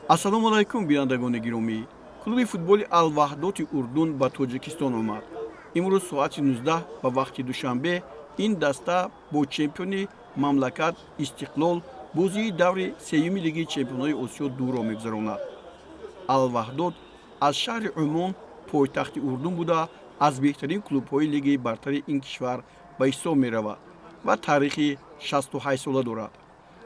Ассалому алайкум, бинандагони гиромӣ. Клуби футболи Алваҳдоти Урдун ба Тоҷикистон омад. Имрӯз соати 19 ба вақти Душанбе ин даста бо чемпиони мамлакат Истиқлол бозии даври сеюми Лигаи чемпионҳои Осиё дуро мегузаронад. Алваҳдот аз шаҳри Умон, пойтахти Урдун буда, аз беҳтарин клубҳои лигаи бартари ин кишвар ба ҳисоб меравад ва таърихи 68 сола дорад.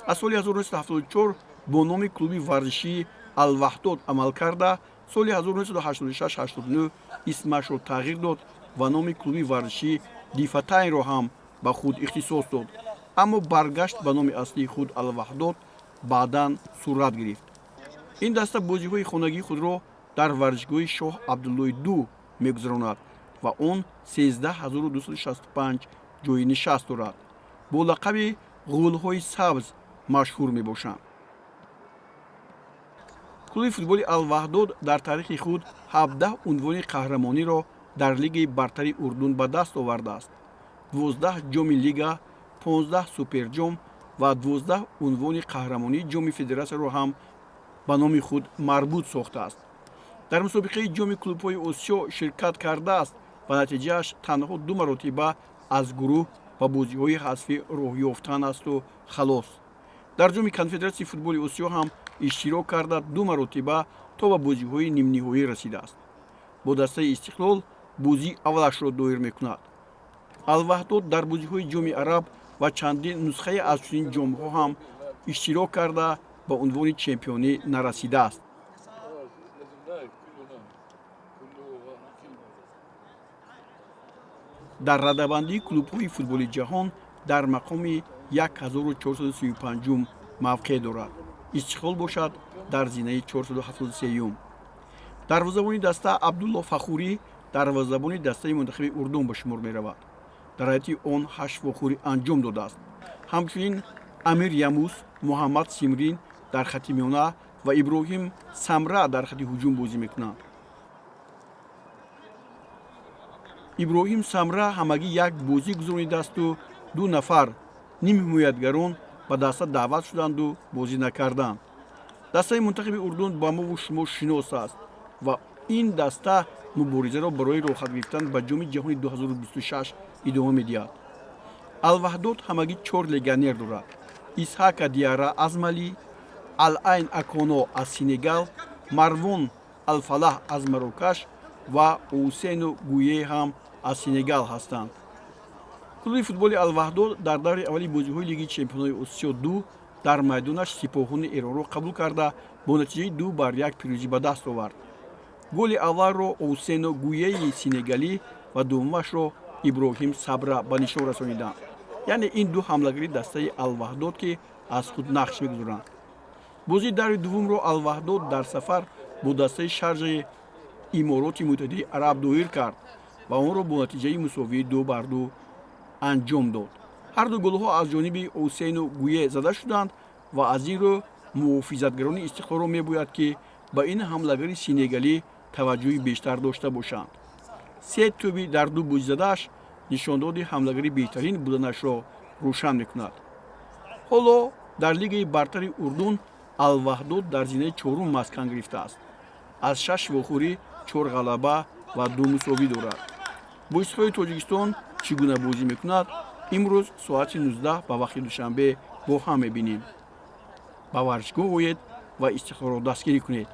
Аз соли 1974 бо номи клуби варзишии Алваҳдод амал карда, соли 1986-89 исмашро тағйир дод ва номи клуби варзишии Дифатайнро ҳам ба худ ихтисос дод, аммо баргашт ба номи аслии худ Алваҳдод баъдан сурат гирифт. Ин даста бозиҳои хонагии худро дар варзишгоҳи Шоҳ Абдуллои ду мегузаронад ва он 13265 ҷойи нишаст дорад. Бо лақаби ғулҳои сабз машҳур мебошанд. Клуби футболи Алваҳдод дар таърихи худ 17 унвони қаҳрамониро дар лигаи бартари Урдун ба даст овардааст: 12 ҷоми лига, 15 суперҷом ва 12 унвони қаҳрамонии ҷоми федератсияро ҳам ба номи худ марбут сохтааст. Дар мусобиқаи ҷоми клубҳои Осиё ширкат кардааст ва натиҷааш танҳо ду маротиба аз гурӯҳ ба бозиҳои ҳазфӣ роҳ ёфтан асту халос. Дар ҷоми конфедератсияи футболи Осиё ҳам иштирок карда, ду маротиба то ба бозиҳои нимниҳоӣ расидааст. Бо дастаи Истиқлол бозии аввалашро доир мекунад. Алваҳдод дар бозиҳои ҷоми Араб ва чандин нусхае аз чунин ҷомҳо ҳам иштирок карда, ба унвони чемпионӣ нарасидааст. Дар радабандии клубҳои футболи ҷаҳон дар мақоми 1435 мавқеъ дорад. Истиқлол бошад, дар зинаи 473. Дарвозабони даста Абдулло Фахурӣ дарвозабони дастаи мунтахаби Урдун ба шумор меравад. Дар ҳайати он ҳашт вохӯрӣ анҷом додааст. Ҳамчунин Амир Ямус, Муҳаммад Симрин дар хати миёна ва Иброҳим Самра дар хати ҳуҷум бозӣ мекунанд. Иброҳим Самра ҳамагӣ як бозӣ гузаронидаасту ду нафар нимҳимоятгарон ба даста даъват шуданду бозӣ накарданд. Дастаи мунтахаби Урдун ба мову шумо шинос аст ва ин даста муборизаро барои роҳхат гирифтан ба ҷоми ҷаҳони 2026 идома медиҳад. Алваҳдод ҳамагӣ чор легионер дорад: Исҳака Диара аз Мали, Алайн Аконо аз Сенегал, Марвон Алфалаҳ аз Марокаш ва Усену Гуе ҳам аз Сенегал ҳастанд. Клуби футболи Алваҳдод дар даври аввали бозиҳои Лигаи чемпионҳои Осиё ду дар майдонаш Сипоҳони Эронро қабул карда, бо натиҷаи 2-1 пирӯзӣ ба даст овард. Голи аввалро Усено Гуеи сенегалӣ ва дуввумашро Иброҳим Сабра ба нишон расониданд, яъне ин ду ҳамлагари дастаи Алваҳдод, ки аз худ нақш мегузоранд. Бозии даври дуввумро Алваҳдод дар сафар бо дастаи Шарҷаи Имороти Муттаҳидаи Араб доир кард ва онро бо натиҷаи мусовии 2-2 анҷом дод. Ҳар ду голҳо аз ҷониби Усейну Гуе зада шуданд ва аз ин рӯ муҳофизатгарони Истиқлолро мебояд, ки ба ин ҳамлагари сенегалӣ таваҷҷӯҳи бештар дошта бошанд. Се тӯби дар ду бозӣ задааш нишондоди ҳамлагари беҳтарин буданашро рӯшан мекунад. Ҳоло дар лигаи бартари Урдун Алваҳдод дар зинаи чорум маскан гирифтааст. Аз шаш вохӯрӣ чор ғалаба ва ду мусовӣ дорад. Бо Истиқлоли Тоҷикистон чӣ гуна бозӣ мекунад, имрӯз соати 19 ба вақти Душанбе бо ҳам мебинем. Ба варзишгоҳ оед ва Истиқлолро дастгирӣ кунед.